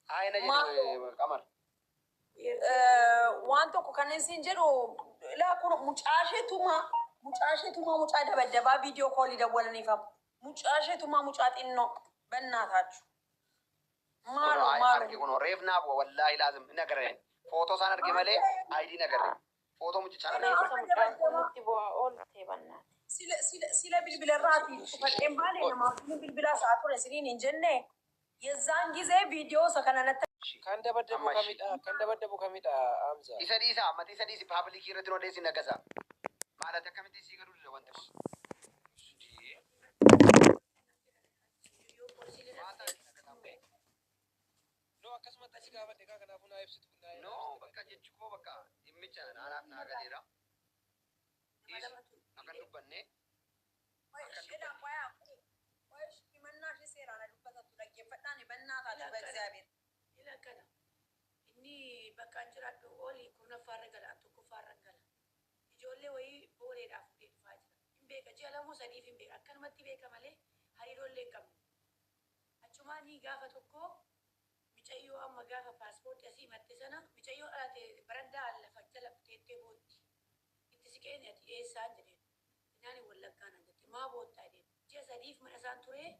Hayi na jedhe Qamar. Waan tokko kan isin jedhu laa kun mucaa ishee tumaa mucaa ishee tumaa mucaa dabaddabaa viidiyoo koolii dawwalaniifam mucaa ishee tumaa mucaa xinnoo bannaataachu Kunoo maaloo arge maaloo. Kunoo reef naaf wallaahi laazim hin agarre. Footoo isaan arge malee ID hin agarre. Footoo mucichaan arge. Kaleessa mucaan kun nutti bu'aa oolte bannaati. Sila sila sila bilbila irraati cufadheen baane namaa wajjin bilbilaa isaa ture isiniin hin jenne yezzaan gizee viidiyoo isa kana natti Kan dabaddabu Amma ishi. kamidha? Kan dabaddabu kamidha Hamza? Isa dhiisaa mati isa dhiisi paabilikii irratti hin odeessin nagasa. Maal ati akkamitti sii galuu dida wanti kun? Indii. Maal taate nagasaa kun? No akkasumatti si gaafadhe kaa kanaafuu naa ibsitu naa No ibsite bakka jechi koo bakka dhimmicha naanaaf naa galeera. Dhiisi akka hin dubbanne akka hin dubbanne. Himannaa ishee seeraan haa dubbatattu dhaggeeffadhaan himannaa taatu በእግዚአብሔር. Ila akkana. Inni bakka an jiraadhu oli kurnaffaarra gala, an tokkoffaarran gala. Ijoollee wayii Booleedhaa fuudhee dhufaa jira. Hin beeka, ji'a lamoo sadiif hin beeka. Akkanumatti beeka malee hariiroollee hin qabnu. Achumaanii gaafa tokko micayyoo amma gaafa paaspoortii asii himatte sana micayyoo dhalate barandaa lafa jala teettee bootti. Itti siqeen ati eessaan jedheen. Jennaani Wallaggaa naan jette. Maa boottaa jedheen. Ji'a sadiif mana isaan turee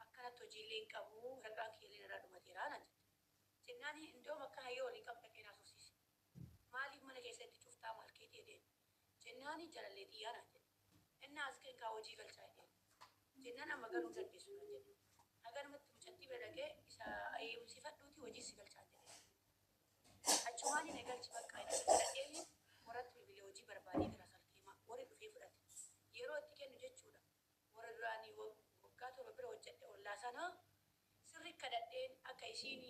akkanatti hojiillee hin qabu waraqaan kiyyallee narraa dhumateera naan jette. Jennaani indoom akkana yoo waliin qabdu dhaqee naasofsiise. Maaliif mana keessa itti cuftaa maal keeti jedheen. Jennaani jalallee tiyyaa naan jedhe. Innaa as kaa hojii galchaa jedheen. Jennaan amma galuu hin dandeessu naan jedhe. Haganumatti mucattii bira dhaqee isa eeyyamsiifadhuuti hojii si galchaa jedheen. Achumaani na galchi baqqaa jedhee kadhadheeni warratti bilbilee hojii barbaadee fira salkeemaa warri dhufee fudhate. Yeroo itti kennu jechuudha. Warra duraanii waggaa 7 bira hojjedhe ollaa sana sirri kadhadheen akka isiin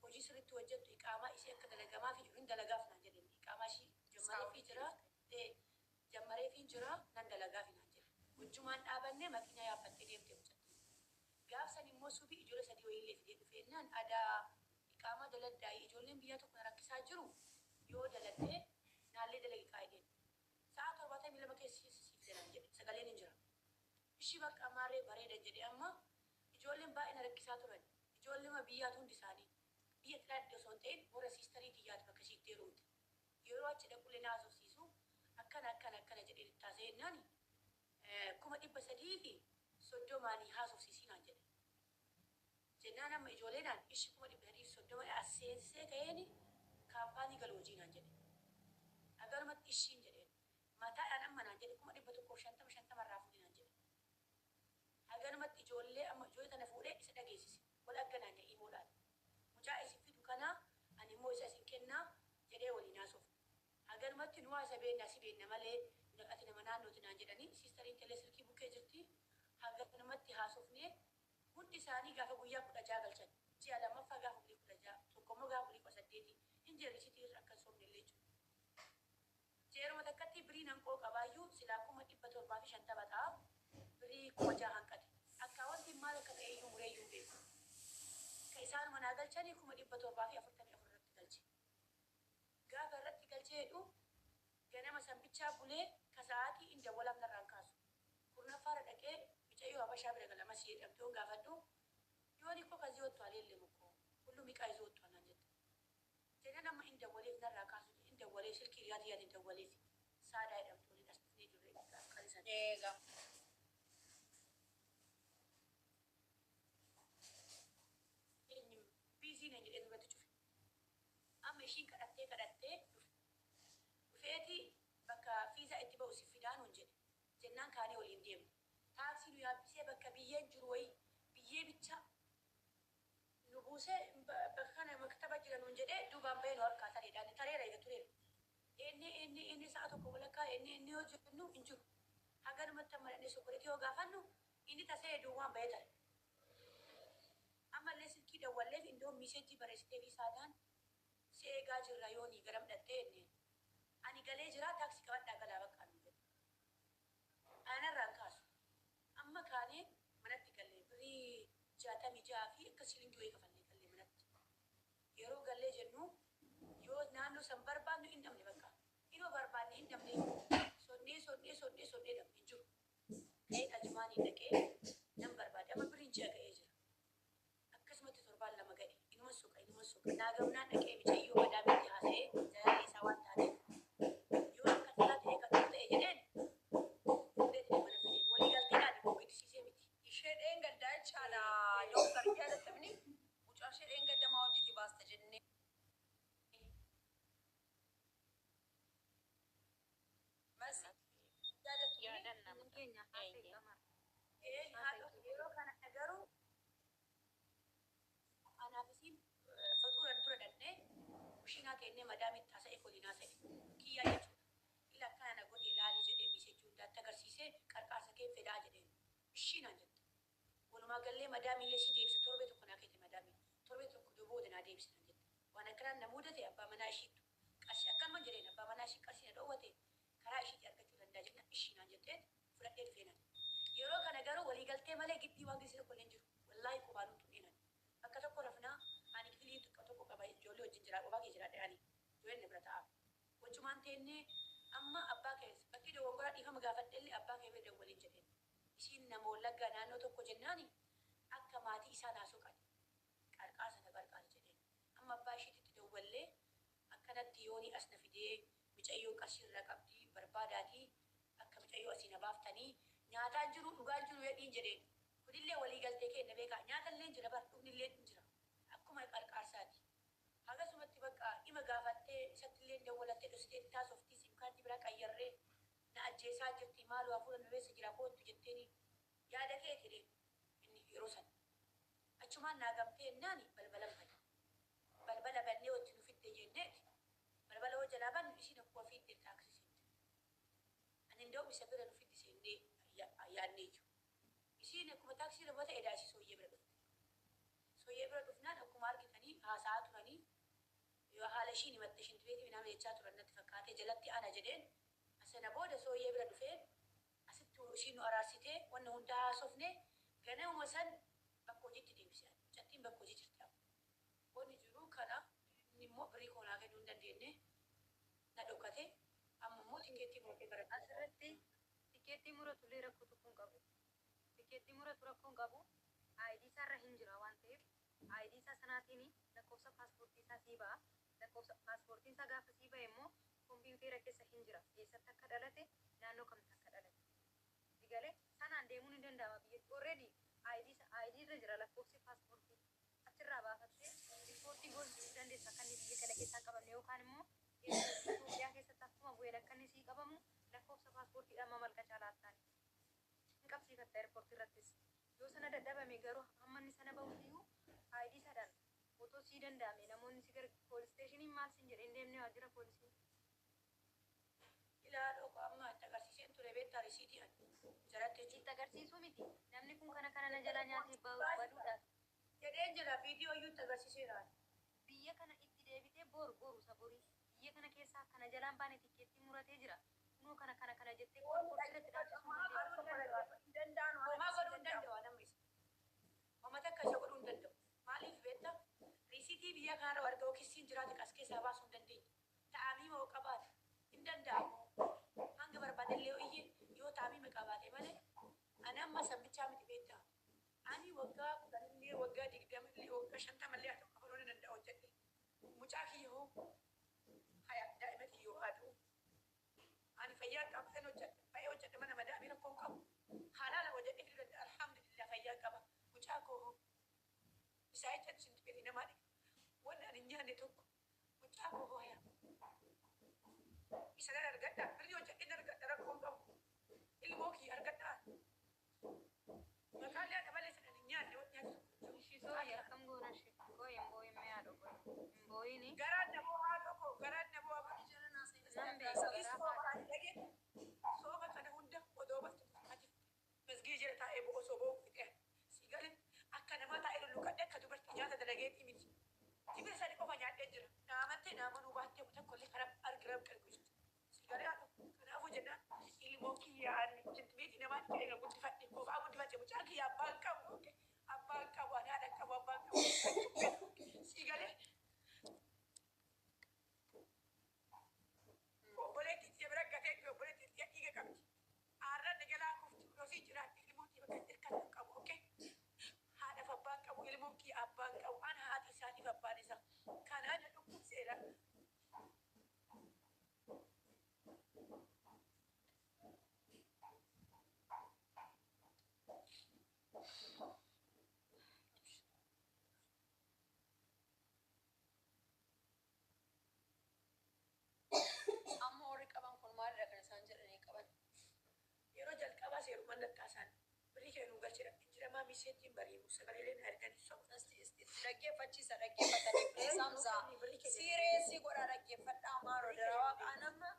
hojii sirritti hojjettu iqaamaa isii akka dalagamaafi jiru hin dalagaaf naan jedhe inni iqaamaa ishii jammareefii jira ee jammareefiin jira nan dalagaafi naan jedhe. Wajjumaan dhaabannee makiinaa yaabbattee deemte mucattiin. Gaaf san immoo subii ijoollee sadii wayiillee fidee dhufeennaan adaa iqaamaa daladdaayii ijoolleen biyyaa tokko na rakkisaa jiru yoo daladdee naallee dalagi kaa jedheen. Sa'a 72 keessa siif fida naan jedhe sagaleen hin jira. Ishi baqqaa maarree bareeda jedhe amma ijoolleen baay'ee na rakkisaa turan. Ijoollema biyyaatu hundi isaanii. Biyya itti dhaladhe osoo hin ta'in warra siistarii tiyyaati bakka ishii itti heerumte. Yeroo achi dhaqullee na haasofsiisu akkana akkana akkana jedheen itti haasa'ee jennaani 330,000n haasofsiisii naan jedhe. Jennaan amma ijooleedhaan ishi 330,000 as seensisee ka'eeni kaampaanii galu hojii naan jedhe. Haganumatti ishiin jedheen. Mataadhaan amma naan jedhe 150,000 50 irraa fuudhi naan jedhe. Haganumatti ijoollee amma ijoollee tana fuudhee isa dhageessise. Wal agga naan jedhe imoodhaan. Mucaa isin fidu kanaa ani immoo isa isin kennaa jedhee waliin haasofne. Haganumatti nu waa isa beennaa si beenna malee ati nama naannooti naan jedhanii siistariin telee silkii bukkee jirti. Haganumatti haasofnee hundi isaanii gaafa guyyaa 16 galchan. Ji'a lammaffaa gaafa bulii 16 tokko immoo gaafa bulii 18 hin jira risiitii irra akka hin sobne illee jechuudha. Jeeruma takkatti birii nan qooqa baayyuu silaa 750,000 ta'a birrii 6,000 hanqate. Akkaawwantiin maal akka ta'e iyyuu muree iyyuu hin beeku. Ka isaanuma naa galchanii 744,000 irratti galche. Gaafa irratti galchee jedhu ganama san bichaa bulee ka sa'aatii in dawwalaaf narraa hin kaasu. Kurnaffaarra dhaqee micayyoo habashaa bira gala Masii jedhamtu yoon gaafadhu yoon ikkoo kazii wottuwaal yellem ikkoo hullum iqaa izoo wottuwaal naan jette. Jennan amma in dawwaleef narraa kaasu in dawwaleef silkii hiriyaa tiyyaatiin dawwaleef Saadaa jedhamtu waliin as dhufnee jirre gaaf qali san. Eega. Eenyum busy nan jedhee nurratti cufe. Amma ishiin kadhattee kadhattee dhufe. Dhufeeti bakka fiizaa itti ba'u sif fidaa nuun jedhe. Jennaan kaanee waliin deemne. Taaksii nu yaabbisee bakka biyyeen jiru wayii biyyee bichaa nu buusee bakka kana maktaba jira nuun jedhee duubaan bahee nu harkaa tareedha. Ani tareera eega tureera. Eennee eennee eennee sa'a tokko walakkaa eennee eennee yoo jennu hin jiru. Haganumatti amma dhaqnee sokkoreetii yoo gaafannu inni tasee duwwaan bahee tare. Ammallee silkii dawwalleef indoom miiseejjii barreessiteefii Saadaan si eegaa jirra yoonii garam dhaqxee jenneen. Ani galee jiraa taaksii qabadhaa galaa baqqaa nuun jedhe. Ana narraa hin kaasu. Amma kaanee manatti galle birrii 66 fi akka shilingii wayii kafallee galle manatti. Yeroo gallee jennu yoo naannoo san barbaannu hin dhabne bakka. Inuma barbaanne hin dhabne sonnee sonnee sonnee sonnee dhabne hin jiru. Ka'een Ajumaaniin dhaqee nan barbaade. Amma birriin ji'a ga'ee jira. Akkasumatti torbaan lama ga'e. Inuma soqa inuma Naa gamnaan dhaqee micayyoo madaamitti haasa'ee jaalalli isaa waan taateef yoo akka isaa ta'e kan ta'e jedheen fuudhee mana fideen walii galteedhaan immoo giddisiisee miti. Ishee dheengaddaa jechaadha. Dooktar jaalatamni mucaa ishee dheengaddamaa hojiitti baasta jennee. Masi jaalatamni Yaadanna Keenya haasa'e qamar. Ee haadha yeroo kana garuu anaaf isiin faxuuran dura dhannee kushiinaa teennee madaamitti haasa'e waliin haasa'e kiyyaa jechuudha. Ila akkana na godhe ilaalii jedhee miisechuu hundaatti agarsiisee qarqaarsa kee fedhaa jedheen. Ishii naan jette. Walumaa gallee madaamiillee si deebisa torbee tokko naa kenne madaamiin torbee tokko booda naa deebisa naan jette. Waan akkanaan na mudate abbaa manaa ishiittu qarshii akkanuma jedheen abbaa manaa ishii qarshii na dhoowwate karaa ishiitti argachuu danda'a jenna ishii naan jetteet fudhadhee dhufee naan. Yeroo kana garuu walii galtee malee giddii waan geesse tokko illee hin jiru. Wallaahi qubaan nutu dhiinan. Bakka tokko rafnaa ani kifilii xiqqoo tokko qaba ijoollee wajjin jira qofaa kee jiraadhe ani ijoolleen na bira ta'a. Wajumaan teennee amma abbaa kee bakki dogongoraa dhiifama gaafadhe illee abbaa kee bira waliin jedheen. Isiin nama wallaggaa naannoo tokko jennaani akka maatii isaa naa soqan. Qarqaarsa na qarqaarsa jedheen. Amma abbaa ishiitti dawwallee akkanatti yoonii as na fidee micayyoon qarshii irraa qabdii barbaadaatii akka micayyoo asii na baaftanii nyaataan jiru dhugaan jiru jedhiin jedheen. Kunillee walii galtee kenna beekaa nyaatallee jira bar dhugnillee jira akkuma qarqaarsaati. Akkasumatti bakka dhima gaafattee isattillee dawwalattee dhositee taasoftii simkaartii biraa qayyarree na ajjeesaa jirti maaloo hafuura na beessa jira koottu jetteeni yaada kee jedheen inni yeroo sana. Achumaan naa gamtee ennaani balbala bane. Balbala bannee wanti nu fidde jenneeti. Balbala hoo jalaa bannu isiin akkuma fidde taaksii seente. Ani inda'u isa bira nu fiddi seennee yaadnee jiru. Isiin akkuma taaksii irra ta'e edaa isii sooyyee bira dhufte. Sooyyee bira dhufnaan akkuma argitanii haasa'aa turanii yoo haala ishiin himatte shintibeetii minaan jechaa turan natti fakkaate jalatti ana jedheen asana booda sooyyee bira dhufee asitti ishiin nu araarsitee wanna hundaa haasofne ganamuma san bakka hojiitti deebise. Mucattiin bakka hojii jirti amma. Wanni jiru kana inni immoo birii koonaa kennuu hin dandeenye na dhokate amma immoo tikeettii muratee gara Asirratti tikeettii muratullee rakkoo tokko hin qabu. Tikeettii muratu rakkoo hin qabu. ID isaarra hin jira waan ta'eef ID isaa sanaatiin lakkoofsa paaspoortii isaa sii ba'a. Lakkoofsa paaspoortiin isaa gaafa sii ba'e immoo kompiitera keessa hin jira. Eessatti akka dhalate naannoo kamitti akka dhalate. Digalee sanaan deemuun hin danda'ama biyyatti. Already ID ID irra jira lakkoofsi paaspoortii. Achirraa baafattee riippoortii goosisuu dandeessa akka inni biyya kana keessaa hin qabamne yookaan immoo Itoophiyaa keessatti akkuma bu'een akka inni sii qabamu lakkoofsa paaspoortiidhaan mamalkachaa laattaan. Hin qabsiifatta eerpoortii irrattis. Yoo sana dadhabame garuu hamma inni sana bahutti ID sadaan otoo sii danda'ame namoonni si gara poolis steeshiniin maal siin jedhe hin deemne waajjira poolisii. Ilaaloo koo amma itti agarsiiseen ture beektaa risiitii ani jaratti jechuudha. Itti agarsiisuu miti namni kun kana kana na jalaa nyaatee baduudhaaf. Jedheen jira viidiyoo iyyuu itti agarsiiseera. Biyya kana itti deebitee boru boru isa borii biyya kana keessaa kana jalaan baane tikeettii muratee jira. Kunoo kana kana kana jettee poortii irratti dhaabsisuu dandeessa. Danda'an waan Homaa akkasii godhuu hin danda'amu. danda'u namni isa. Homa takka isa godhuu hin danda'u. Maaliif beektaa? Risiitii biyya kanarra argamu kisiin jiraate qas keessaa baasuu hin dandeenye. Ta'amii moo qabaate hin danda'amu. Hanga barbaade illee yoo iyye yoo ta'amii qabaate malee ani amma sabbichaa miti beektaa. Ani waggaa 10 illee waggaa 20 illee waggaa 50 illee haa ta'u kafaluu ni danda'a hojjedhe. Mucaa kiyya hoo haya daa'ima kiyya haa ta'u. Ani fayyaa qaba kan hojjedhe baay'ee hojjedhe mana madaamii rakkoo hin qabu. Halaala hojjedhe fiduu danda'a alhamdulillah fayyaa qaba. Mucaa koo hoo isaa jecha sinti namaa dhiqa. Wanni ani hin nyaanne tokko mucaa koo hoo haya. Isa nan argadha birrii hojjedhe nan argadha rakkoo hin qabu. Ilmoo kiyya argadha. Maqaan haadha malee sana hin nyaanne wanni nyaanne tokko hin jiru. Ishii sooyya akkam goona ishee koo hin boo'in mee haadha koo hin boo'ini. Garaan na boo'aa haadha koo garaan na boo'aa. Nan beeka garaa Sooma haadha. ani dhageettu sooma kana hunda odoo bakki ati masgii jala taa'ee bo'oo osoo bo'oo fixee si galee akka namaa taa'ee lulluqadhe akka dubartii nyaata dalageetii miti. Timira sadi qofa nyaadhee jira. Naa amantee naa amanuu baattee tokko illee karaa argira qalbii. Si galee haadha kanaafuu jennaan ilmoo kiyyaa jilbiitii namaa dhiqee guddifadhe qofaa guddifadhe mucaa kiyya abbaan qabu abbaan qabu ani haadha qabu abbaan qabu si galee obboleettii tiyya bira gatee dhufe obboleettii tiyya dhiiga qabdi. Aarran jalaa kufti osii jiraatti ilmoo tiyya bakka hirkatu hin qabu. Okay? Haadhaaf abbaan qabu ilmoon kiyya abbaan qabu ana haati isaatiif abbaan isaa. Mallaqaa isaan birrii kee nuu galchedha. Jiramaa miseetiin bariimu sagalee na erganii soba. Isti isti dhaggeeffachiisa dhaggeeffatanii please Hamza. Siireesii godhaa dhaggeeffadhaa maaloo darawaa qaanamma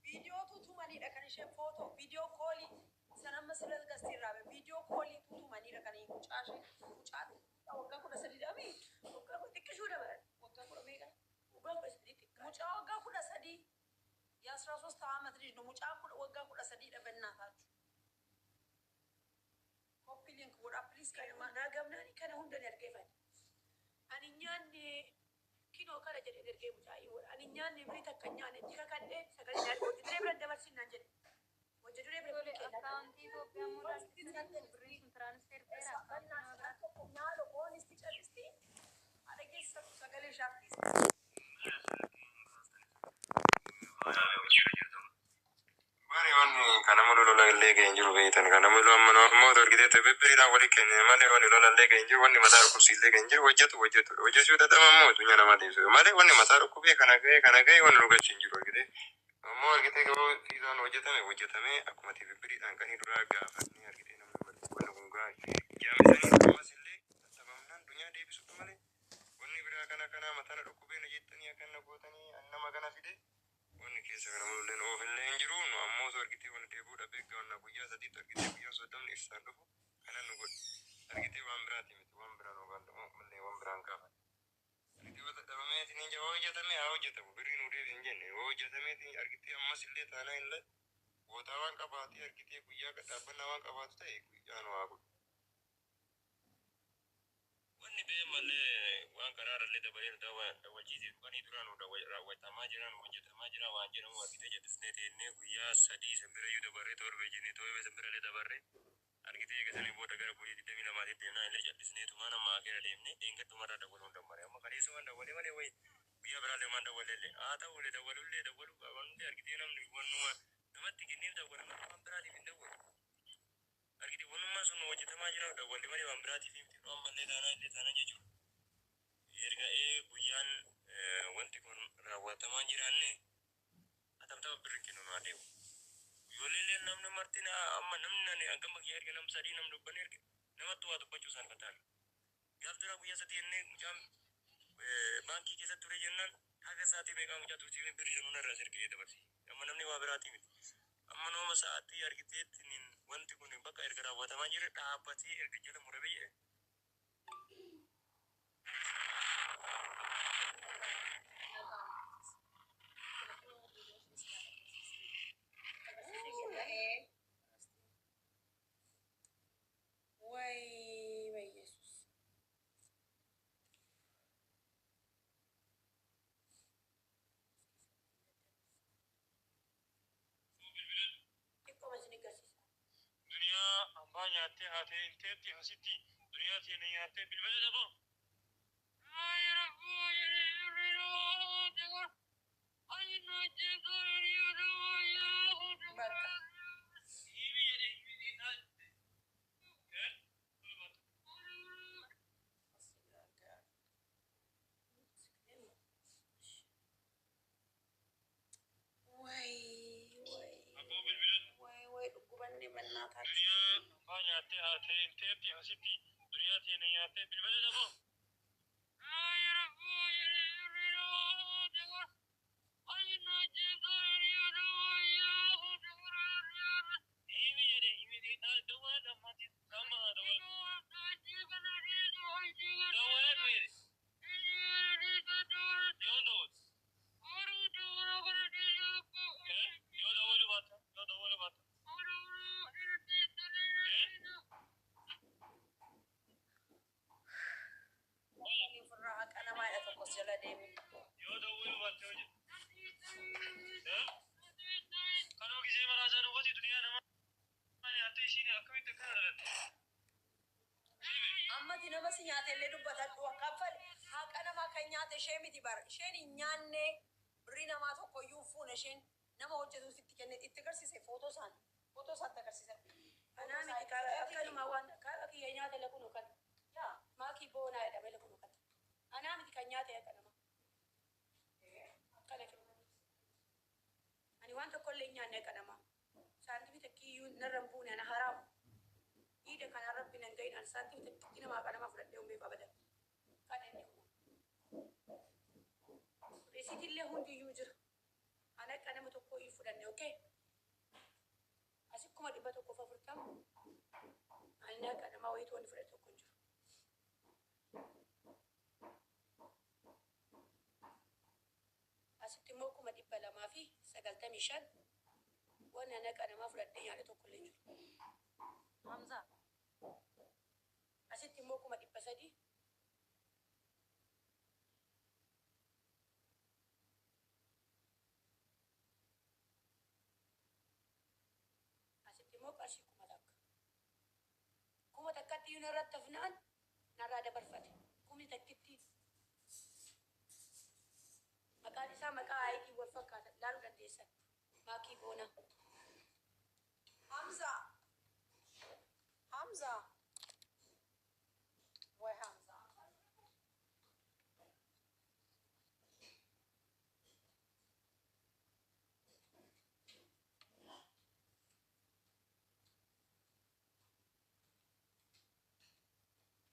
viidiyoo tutumaniidha kan isheen footoo viidiyoo koolii san amma sila gastii irraa viidiyoo koolii tutumaniidha kan mucaa ishee mucaa waggaa 13 dha mii Waggaa kudha xiqqishuu dabalan. Waggaa kudha meeqa? Waggaa 13 xiqqaa. Mucaa waggaa 13 የ13 ዓመት ልጅ ነው። Mucaa waggaa 13 dha በእናታችሁ copy link godhaa please Kanuma naa gamnaani kana hunda ni argeeffate. Ani nyaanne kinoo kana jedhee ergee mucaa wal. Ani nyaanne birrii takka nyaanne itti kakadhee sagalee na hojii duree bira dabarsin naan jedhe. Hojii duree bira Tole birrii kennaa. Akkaawuntii Itoophiyaa immoo ilaalchisanii birriin sun transfer ta'eera akkaawuntii nama biraa. Nyaalo qoonisti callisti haadha keessa sagalee ishaaf Bari wanni kana malu lola illee ga'e hin jiru beektan kana malu amma ammoo argitee bibbiriidhaan walii kenne malee wanni lola illee ga'e hin jiru, wanni mataa dhukkubsi illee ga'e hin jiru. Hojjetu hojjetu hojjechuu dadhaba ammoo addunyaa nama deemsisu malee wanni mataa dhukkubee kana ga'e kana ga'e wanni nu galchi hin jiru. Argitee ammoo argitee garuu fiizaan hojjetame hojjetame akkuma bibbiriidhaan kan duraa gaafannee argitee namni wanni kun ga'a jaamisanii ammas illee dadhabamnaan addunyaa deebisuudha malee wanni biraa kana kana mataa dhukkubee na jettanii akkana gootanii nama kana fide wanni keessa kana mul'een oofillee hin jiru. Nu ammoo osoo argitee wanni deebi'uu dhabee gaonna guyyaa sadiitti argitee guyyaa 30 ibsaan dhufu kana nu godhe argitee waan biraati miti, waan biraa nu gaafatamu malee waan biraan kaafan argitee wata dhabameetiin hin jira. Hojjetame haa hojjetamu, birrii nu deebi hin jenne. Yoo hojjetameetiin argitee ammas illee taanaa illee bootaa waan qabaatee argitee guyyaa dhaabbannaa waan qabaatu ta'e guyyaa nu haa godhu. Wanni bee malee waan karaarallee dabalee nu daawwachiisee dhufanii duraan nu raawwatamaa jiran hojjetamaa jira waan jedhamu argitee jallisnee teennee guyyaa 3 san birayyuu dabarree 7 jennee 7 san birallee dabarree argitee eegasanii booda gara guyyaa 22tti deemnaa illee jallisnee tumaan amma akeera deemnee dheengaddumarraa dawwaluun dammare. Amma kaleessa waan dawwalee malee wayi guyyaa biraallee waan dawwallee illee haa ta'u illee dawwalullee dawwaluu qabanullee argitee namni wannuma namatti kenneef dawwala malee waan biraatiif hin dawwalu. Argitee wannummaa sun hojjetamaa jira dawwalle malee waan biraatiif miti. Ammallee taanaa illee taanaa jechuudha. Erga ee guyyaan wanti kun raawwatamaa hin jiraanne atamtama birrin kennu nu adeemu. Ijoollee namni marti amma namni ani hangam kiyya erga nam sadii nam dubbanne erga namatti waa dubbachuu isaan fataara. Gaaf dura guyyaa 3 jennee mucaan baankii keessatti ture jennaan haga sa'aatii meeqaa mucaa turtii birrii sanuu narraa ergee dabarse. Amma namni waa biraatii miti. Amma nooma sa'aatii argiteetti wanti kun bakka erga raawwatamaa jire dhaabbatee erga jala murame jedhe. ወይ በኢየሱስ Xiqqoo isin agarsiisa. Duniyaa hambaa nyaattee haatee inteetti asitti duniyaa teenya nyaattee bilbila dhaboo. በቃ ወይ ወይ ወይ ወይ dhukkubanne በእናታችሁ Duniyaa hambaa nyaattee haatee inteetti asitti duniyaa teenya nyaattee bilbila dhaboo. Ofirraa haqa namaadha tokkos jala deemi. Kanuma gisee maraasaa nu gosi duniyaa nama nyaattee ishiin akkamitti akkana dhalatte. Ammati nama si nyaate illee dubbatadhu kaffal haqa namaa kan nyaate ishee miti bar isheen hin nyaanne, birrii namaa tokko iyyuu hin fuune. Isheen nama hojjetu sitti kenne itti agarsiise footoo isaan footoo isaatti agarsiisan. Anaa miti akkanuma waan kiyya nyaata lakunu kan. Yaa Maakii boonaa jedhame lakunu kan. Anaa miti kan nyaate akka nama. Akkana kenna. Ani waan tokko illee hin nyaanne akka namaa. Saantimii takkiyyuu narra hin buune ana haraamu. Iida kanaan rabbi nan gahin an saantiim takkitti namaa qanamaa fudhadhee hin beeku abadan. Kan inni risiitillee hundiyyuu jira. Ana akka nama tokko iyyuu fudhanne, okay? Asi 140,000 ani akka namaa wayiitu wanni fudhate tokko hin jiru. Asitti immoo 295,000 wanni ani akka namaa fudhadhee nyaadhe tokko illee hin jiru. Hamza. Asitti immoo 300,000. Asitti immoo qarshii 1,000. 1,000tti iyyuu narratti hafnaan narraa dabarfate. Kumni takkitti. Maqaan isaa maqaa aayitiin wal fakkaata ilaaluu dandeessan. Maakii Boonaa. Hamza. Hamza. Way Hamza.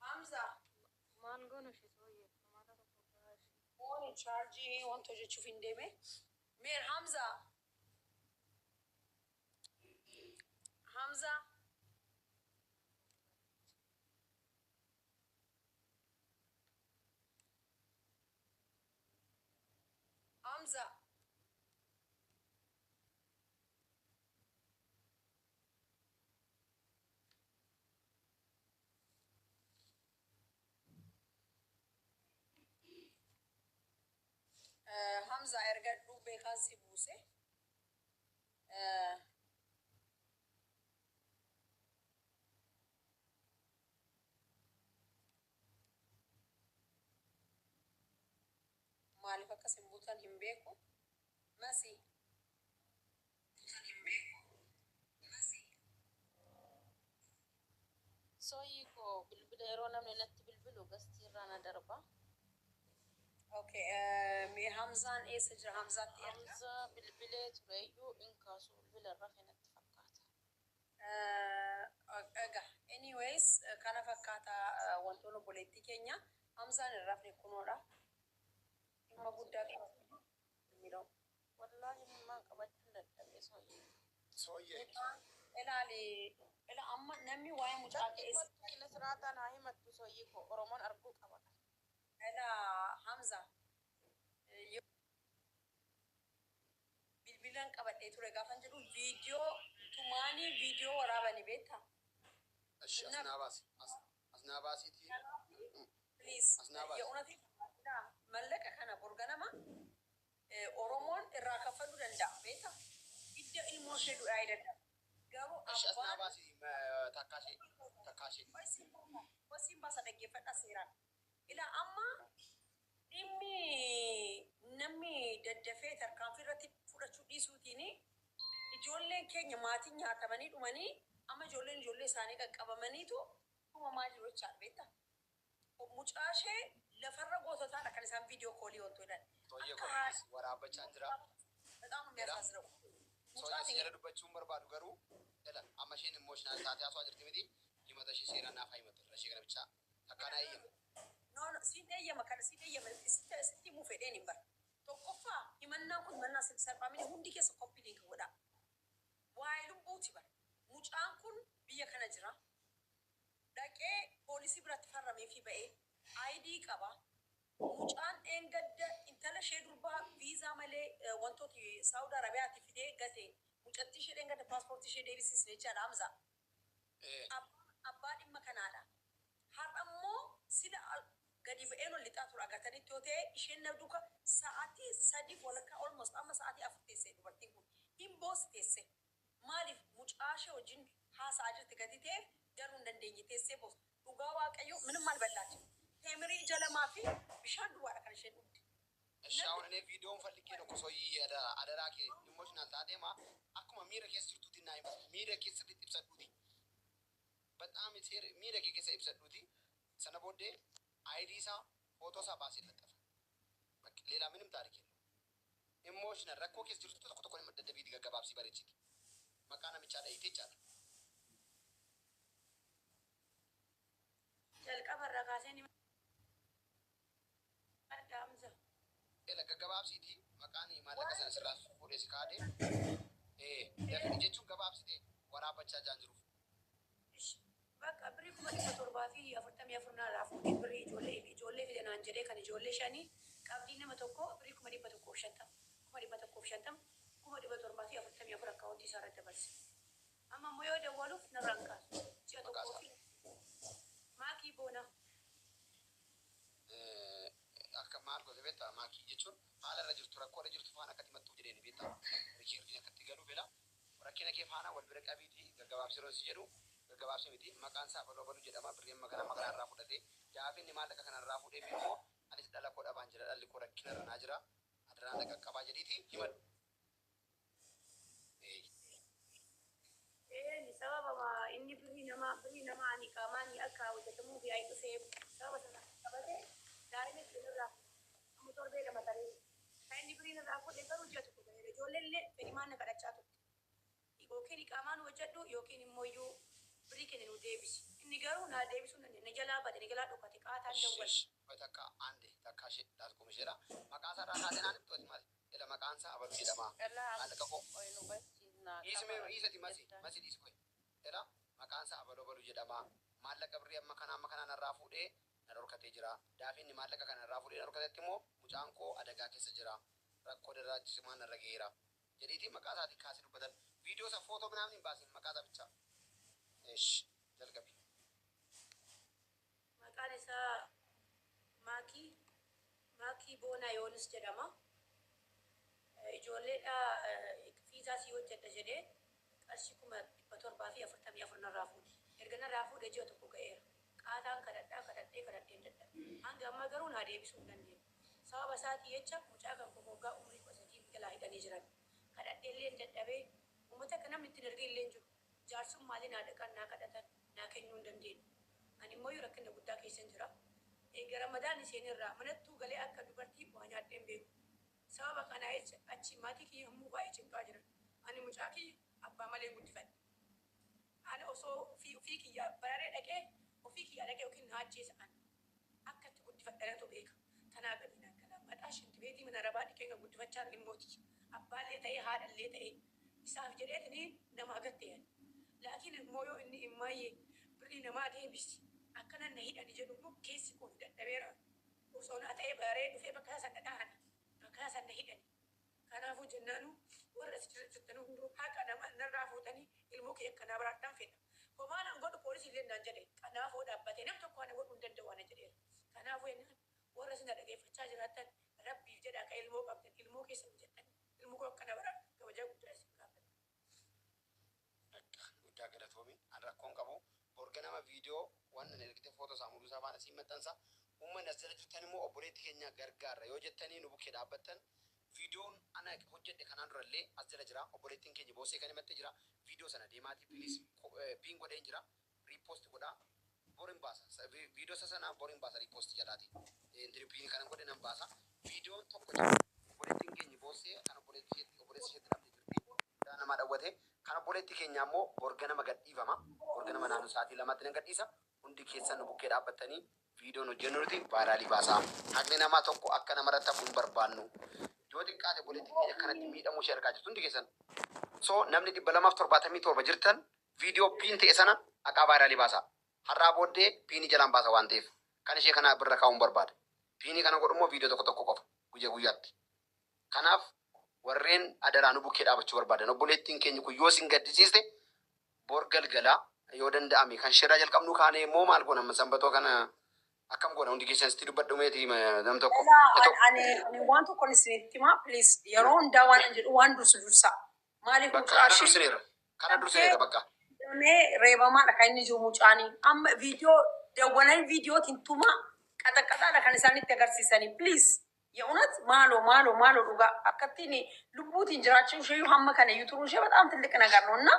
Hamza. Maal goonu ishee sooyyee furmaata tokko biraa ishee. Fooni chaarjii wanta hojjechuuf hin deeme. Meer Hamza. Hamza. Hamza. Hamza erga beekaan si buuse. Maaliif akkas hin buutan hin beeku. Masi. Hin beeku. Masi. Sooyii koo bilbila yeroo namni natti bilbilu gastii irraa na darba. Okay, mee Hamzaan eessa jira? Hamzaatti erga. Hamza bilbilee tureyyuu in kaasu bilbila irra natti fakkaata. Egaa, anyways, kana fakkaata wantoonni obboleettii keenya. Hamzaan hin rafne kunoodha. Dhimma guddaa qaba. Wallaahi imimmaan qabachuun dadhabee sooyyee. Sooyyee. Ilaali, ila amma namni waa'ee mucaa keessa. Kila siraataan haa himattu sooyyii koo Oromoon arguu qaba. Ila Hamza. Bilbilaan qabadhee ture gaafan jedhu viidiyoo tumaanii viidiyoo waraabanii beektaa? Ashi as naa baasi. As naa baasiitii. Please. As naa baasi. የእውነት mallaqa kana borganama Oromoon irraa kaffaluu danda'a beektaa? Hidda ilmoo ishee du'aa danda'a. Garuu Ashi as naa abbaan baasi takkaashee takkaashee. Wasiin baasa dhaggeeffadha seeraan. Ila amma dhimmi namni daddafee tarkaanfii irratti fudhachuu dhiisuutiin ijoolleen keenya maatiin nyaatamanii dhumanii amma ijoolleen ijoollee isaanii qaqqabamaniitu dhumamaa jiru jechaadha beektaa? Mucaa ishee lafarra goototaadha kan isaan video call wantu jedhan. Sooyyee Akka koo haadha waraabbachaa jira. በጣም ነው የሚያሳዝነው። Sooyyee si jala dubbachuun barbaadu garuu ila amma isheen emotional taatee haasawaa jirti miti himata ishee seeraan naaf haa himattu ishee kana bichaa takkaa naa eeyyama. No, no, siin eeyyama kana siin eeyyama sitti himuu fedheen hin bara. Tokkoffaa himannaan kun himannaa salphaamini hundi keessa copy link godhaa. Waa'ee lubbuuti bara. Mucaan kun biyya kana jira. Dhaqee poolisii biratti farramee fi ba'ee ID qaba. Mucaan dheengadda intala ishee durbaa viizaa malee wantooti Saawud Arabiyaatti fidee gate mucattii ishee dheengadda paaspoortii ishee deebisiisne jechaadha Hamza. Abbaa dhimma kanaadha. Har'a immoo sila gadi ba'een ol lixaa ture agartanitti yoo ta'e isheen na duuka sa'aatii 3:30 almost amma sa'aatii 4 teesse dubartiin kun. Hin boos teesse. Maaliif mucaa ishee wajjin haasa'aa jirti gadi ta'eef galuu hin dandeenye teessee boos. Dhugaa Waaqayyo ምንም አልበላችም. Teemirii ija lamaa fi bishaan duwwaadha kan isheen dhugde. እሺ አሁን እኔ ቪዲዮውን ፈልጌ ነው እኮ ሰውዬ አደራ kee emotional taateema akkuma miira keessa jirtuuti naa himatu miira keessa ibsadhuuti በጣም miira kee keessa ibsadhuuti sana booddee ID isaa footoo isaa baasee laxafa. በቃ ሌላ ምንም ታሪክ የለውም። Emotional rakkoo keessa jirtu tokko tokko daddabiiti gaggabaabsii bareechiti. Maqaa namichaa dhahitee jechaadha. Jalqaba irraa kaasee ni madda Hamza. Ela gaggabaabsiiti maqaan maallaqa sana sirraa fuudhee si kaadhe. Dafni jechuun gabaabsite waraabachaa jaan jiruuf. Bakka birrii 744,000 narraa fuudhee, birrii ijoollee fide naan jedhee, kan ijoollee shanii qabdii nama tokko birrii 150,000, 150,000, 744,000 akkaawuntii isaa irratti dabarse. Amma immoo yoo dawwaluuf narraan kaasu. Ji'a Maqaa tokkoo isaa. fi Maakii Boonaa. Akka maal goote beektaa? Maakii jechuun haala irra jirtu, rakkoo irra jirtu faana akkatti mattuu jedheen beektaa? Riikeerdiin akkatti galu fedha. Rakkina kee faana wal bira qabiitii gaggabaabsee yeroo si jedhu gaggabaabsee miti, maqaan isaa baloo baluu jedhama, birrii amma kana amma kana irraa fudhatee gaafa inni maallaqa kana irraa fuudhee fi immoo anis dhala koo dhabaan jira, dhalli koo rakkina irra naa jira, adaraan na qaqqabaa jedhiitii himadhu. Een sababa inni birrii namaa ani qaamaan akka hojjetamuu fi ayi dhufee sababa sana qabate daa'ima ittiin irraa amma torbee 2 taree kan inni birrii irraa fuudhe garuu ji'a tokko gaheera. Ijoolleen illee fedhimaan na kadhachaa turte. Yookiin qaamaan hojjedhu yookiin immoo iyyuu birrii kenna nu deebisi. Inni garuu naa deebisuu hin dandeenye. Na jalaa bade, na jalaa dhokate, qaataan dawwale. Ish, takka ande takka ishee daasquma isheedha. Maqaa isaa irraa kaasee naan ibsu maali? Ela maqaan isaa abaluu jedhama. Elaa Maallaqa koo. Qoy nu barsiisnaa Dhiisi mee qaba dhiisati masi jettan. Masi dhiisi qoy. Ela maqaan isaa abaluu abaluu jedhama. Maallaqa birrii amma kana amma kanaan irraa fuudhee na dhorkatee jira. Daafii inni maallaqa kana irraa fuudhee na dhorkatetti immoo mucaan koo adagaa keessa jira. Rakkoo darraachisumaan narra ga'eera. Jedhiitii maqaa isaatiin kaasee dubbatan. Viidiyoo isa footoo minaamin hin baasin, maqaa isaa bichaa. Eesh, jalqabi. Maqaan isaa Maakii Boonaa Yoonis jedhama. Ijoolleedha fiizaa sii hojjedha jedhee qarshii 744,000 narraa fuudhe. Erga narraa fuudhee ji'a tokko ga'eera. Qaataan kadhadhaa kadhadhee kadhadhee hin dadhabe. Hanga ammaa garuu naa deebisuu hin dandeenye. Sababa isaatii jecha mucaa kan koo waggaa umurii 13 jalaa hidhanii jiran. Kadhadhee illee hin dadhabee, uummata akka namni ittiin ergee illee hin jiru. Jaarsummaalee naa dhaqan naa kadhatan naa kennuu hin dandeenye. Ani immoo rakkina guddaa keessa jira. Eega Ramadaan isheen manattuu galee akka dubartii waa nyaadhee hin beeku. Sababa kanaa jecha achi maatii kiyya yommuu baay'ee cinqaa jiran. Ani mucaa kiyya abbaa malee guddifadhe. Ani osoo ofii kiyya bararee dhaqee, ofii kiyya dhaqee yookiin na ajjeesa ani. Akka itti guddifadhe beeka. Tanaa gadi akka lammataa shinti mana rabaa dhiqee kan guddifachaa ilmooti. Abbaallee ta'ee haadhallee ta'ee isaaf jedheetini nama agatte ani. Laakiin immoo yoo inni immaayyee birrii namaa deebisi akkana na hidhani jedhu immoo keessi koo dadhabeera. Osoo naa ta'ee bararee dhufee bakka sana dhahani. Bakka sana hidhani. Kanaafuu jennaanu warra as jirtan hunduu haqa nama narraa fuutanii ilmoo kee akkanaa biraadhaan fedha. Homaan an godhu poolisii illee naan jedhe. Kanaafuu dhaabbatee nam tokko ana godhuu hin danda'u ana jedheera. Kanaafuu jennaan warra isin dhageeffachaa jiraattan rabbiif jedha akka ilmoo qabdan ilmoo keessan jettan ilmoo koo akkana bara kabajaa guddaa isin gaafadha. Guddaa galatoomi. An rakkoon qabu. Borga nama viidiyoo waan ani ergite footoo isaa mul'uu isaa faana siin maxxansa. Uummanni as jala jirtan immoo obboleetti keenya gargaarra yoo jettanii nu bukkee dhaabbattan, viidiyoon ana hojjedhe kanaan durallee as jala jira. Obboleettiin keenya boosee kan himatte jira. Viidiyoo sana deemaatii please pin godheen jira. Repost godhaa. Borin baasa. Viidiyoo isa sana borin baasa repost jalaati. Intiri pin kanan godhe nan baasa. Viidiyoon tokko jira. Obboleettiin keenya boosee kan obboleettii obboleessi isheetti dhabde jirti. Nama dhawwate. Kan obboleetti keenya immoo borga nama gadhiifama. Borga nama naannoo sa'aatii 2tti nan gadhiisa. Hundi keessan nu bukkee dhaabbattanii viidiyoon hojjennu nuti viralii baasaa. Haqni namaa tokko akka namarratti hafu hin barbaannu. Yoo xiqqaate obboleettiin keenya akkanatti miidhamuu ishee argaa jirtu hundi keessan. So namni 277 jirtan viidiyoo pin ta'e sana haqaa viralii baasaa. Har'aa booddee pinii jalaan baasa waan ta'eef kan ishee kana birra kaa'uun barbaada. Pinii kana godhu immoo viidiyoo tokko tokko qofa guyyaa guyyaatti. Kanaaf warreen adaraa nu bukkee dhaabachuu barbaadan, obboleettiin keenya kun yoo isin gaddisiiste, bor galgalaa yoo danda'ame kan shirraa jalqabnu kaane immoo maal goona? Amma sanbatoo kana akkam goona? Hundi keessan sitti dubbadhu meeti nam tokko. Ani waan tokko isinitti himaa, please. Yeroo hundaa waan ani jedhu waan dursu dursa. Maaliif Bakka mucaa kana ishee dursineera. Kana dursineera bakka. Damee reebamaadha kan inni jiru mucaanii. Amma viidiyoo dawwalan viidiyootiin tuma qaxaqaxaadha kan isaan itti agarsiisanii. Please. የእውነት maaloo maaloo maaloo, dhugaa akkattiin lubbuutiin jiraachuu ishee hamma kana iyyuu turuu ishee በጣም ትልቅ ነገር ነው እና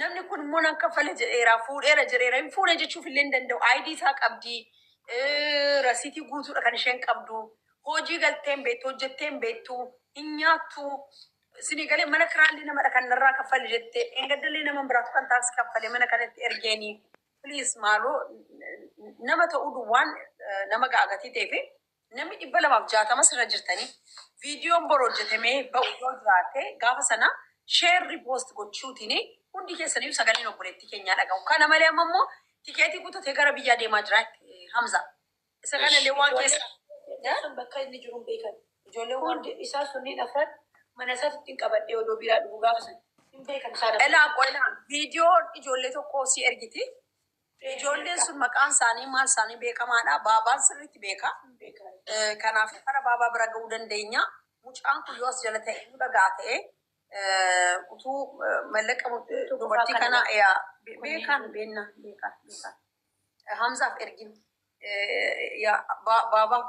namni kun immoo nan kaffale jedheera, fuudheera jedheera, hin fuune jechuuf illee hin danda'u. ID isaa qabdi, rasiitii guutuudha kan isheen qabdu, hojii galtee hin beektu, hojjettee hin beektu, hin nyaattu. Isinii galee mana kiraallee namadha kan narraa kaffale jettee, engaddallee nama biraatu kan taaksii kaffale mana kanatti ergeeni. Please maaloo, nama ta'uu duwwaan nama gaagatii ta'ee fi namni 260 sirra jirtanii viidiyoon bor hojjetamee ba'u yoo jiraate gaafa sana share, repost gochuutiin hundi keessaniyyuu sagaleen obboleettii keenyaa dhaga'u. Kana malee amma immoo tikeetii kutatee gara biyyaa deemaa jira Hamza. Isa kanallee waan keessa Sun bakka inni jiru hin beekan. Ijoollee waan Hundi isaa sunniin afran mana isaatti ittiin qabadhee odoo biraa dhugu gaafa sana. Hin beekan isaan afran. Elaa qo'elaa viidiyoo ijoollee tokko si ergiti. Ijoolleen sun maqaan isaanii maal isaanii beekamaadha. Baabaan sirriitti beeka. Hin beekan. Kanaaf kara baabaa bira ga'uu dandeenya. Mucaan kun yoo as jala ta'e nu dhagaa ta'e utuu mallaqa dubartii kana beekan beenna beekan beekan. Hamzaaf ergin. Yaa baabaa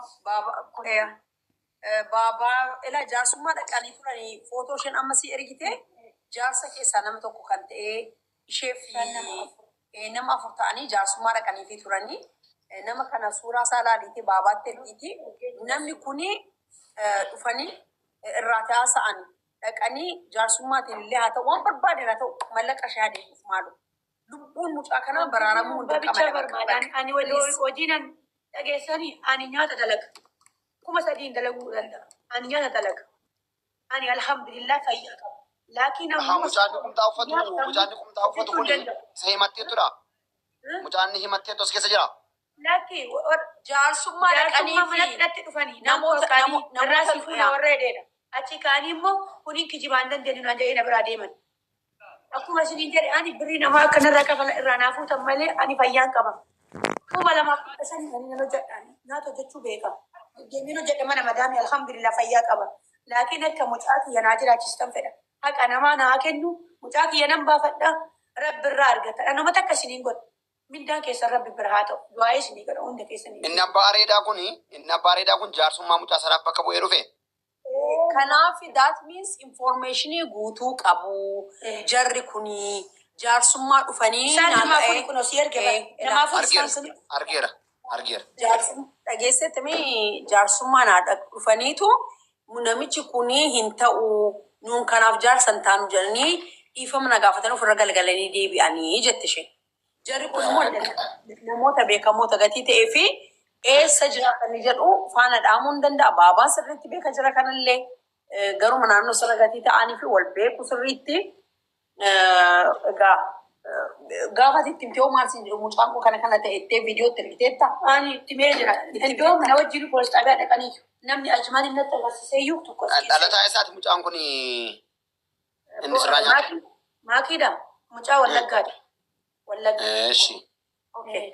baabaa elaa jaarsummaa dhaqanii turanii footoo isheen amma si ergite jaarsa keessaa nama tokko kan ta'e ishee fi nama afur ta'anii jaarsummaa dhaqanii fi turanii nama kana suuraa isaa ilaaliitee baabaatti ergiti. Namni kuni dhufanii irraa taasa'an dhaqanii jaarsummaatiin illee haa ta'u, waan barbaadan haa ta'u, mallaqa ishee adeemuuf maalu. Lubbuun mucaa kanaa baraaramuu hin Babicha dirqama. barbaadaan ani hojiinan dhageessanii ani nyaata dalaga. 3000 dalaguu danda'a. Ani nyaata dalaga. Ani alhamdulillah fayyaa qaba. Laakiin Ahaa, ammoo mucaan qumxaa uffatu, mucaan qumxaa uffatu kun isa himatteettudha. Mucaan himatteettu as keessa jira. Laakiin Jaarsummaa dhaqanii jaarsummaa manatti fi natti dhufanii namoota irraa si fuuna warra hedheedha. Achi kaanii immoo kuniin kijibaan dandeenyu naan jedhee na biraa deeman. Akkuma isiniin jedhe, ani birrii namaa akkanarraa kafala irraa naa fuutan malee ani fayyaan qaba. 2500 ani nan hojjedha. Nyaata hojjechuu beeka. Deemeen hojjedha mana madaami, alhamdulillah fayyaa qaba. Laakiin akka mucaa kiyya naa jiraachistan fedha. Haqa namaa naa kennu, mucaa kiyya nan baafadha. Rabbi irraa argata. Nama takka isiniin godha. Mindaan keessan Rabbi bira haa ta'u. Du'aa isinii godha hunda keessanii. Inni abbaa areedaa kun jaarsummaa mucaa sanaaf bakka bu'ee dhufe. Kanaaf that means informationii guutuu qabu. Jarri kuni jaarsummaa dhufanii Isaan naa nama ta'e afur kun osii erge bara. Nama afur isaan Argeera, sun. argeera, argeera. Dhageessettami jaarsummaa naa dhufaniitu namichi kuni hin ta'u, nuun kanaaf jaarsa hin taanu jedhanii dhiifama na gaafatanii ofirra galgalanii deebi'anii jette isheen. Jarri kun immoo namoota beekamoota gatii ta'ee fi eessa jiraatanii jedhu faana dhaamuu hin danda'a. Baabaan sirriitti beeka jira kanallee garuma naannoo sana gatii ta'anii fi wal beeku sirriitti. Egaa gaafa itti himtee hoo maal siin jedhu, mucaan koo kana kana ta'e ittee viidiyootti ergiteetta? Ani itti mee jira. Iddoo na wajjin poolis xaabiyaa dhaqanii namni ajumaan inni natti agarsiisee iyyuu tokko as keessa. Dhalataa isaati mucaan kun inni sirraa nyaata. Maakiidha. Mucaa Wallaggaadha. Wallagga. Eeshi. Okay.